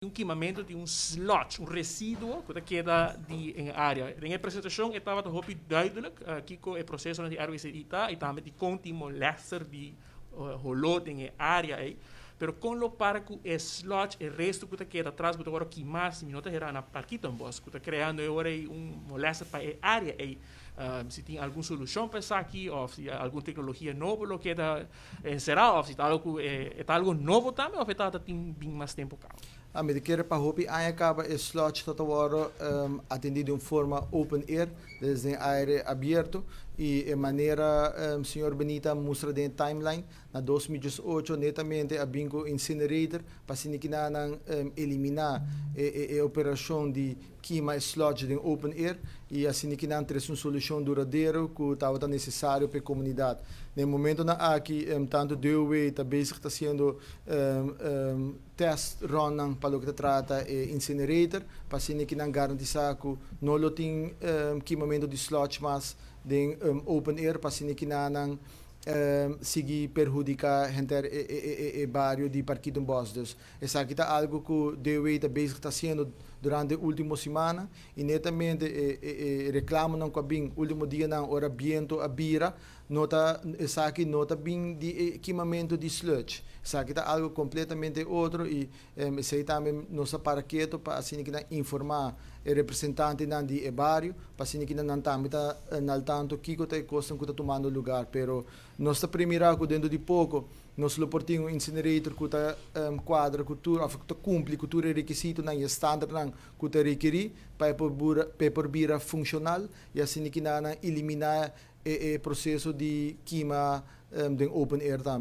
Un kimamento di un sludge, un residuo cu ta keda di e area. Den e presentacion e tabata hopi duidelijk kico e proceso di RWCI ta y tambe di con tin molester di holo den e area ey. Pero con lo para cu e sludge, e resto cu ta keda atras, cu ta wordo kima, si mi no ta hera, na Parkietenbos, cu ta creando awor un molester pa e area ey? Si tin algun solucion pa esaki, of si algun tecnologia nobo lo keda encera, of si ta algo ta algo nobo tambe, of ta tin bin mas tempo caba? Ah, mi kier pa hopi aña caba e sludge ta wordo atendi di un forma open air, desde aire abierto, y e manera señor Benita mustra den timeline, na 2018 netamente a bin cu incinerator pa asina elimina e operacion di kima sludge den open air y asina trece un solucion duradero cu tabata necesario pa e comunidad. Na momento nan aki, tanto DOW ta bezig, ta haciendo test run pa loke ta trata e incinerator pa asina garantisa cu no lo tin kimamento di sludge mas den open air, pa asina sigui perhudica henter e bario di Parkietenbos. Dus esaki ta algo cu DOW ta bezig ta haciendo durante e ultimo siman y netamente e reclamo nan cu bin ultimo dia nan ora biento a bira no ta, esaki no ta bin di kimamento di sludge. Esaki ta algo completamente otro y esey tambe nos a para keto pa asina cu informa e representante nan di e bario, pa asina cu nan tambe ta na tanto kico ta e cos cu ta tumando lugar. Pero nos ta premira cu dentro di poco nos lo por tin un incinerator cu ta cuadra cu tur of ta cumpli cu tur requisito nan e standard nan cu ta requeri pa por bira funcional y asina cu nan elimina e proceso di kima den open air tambe.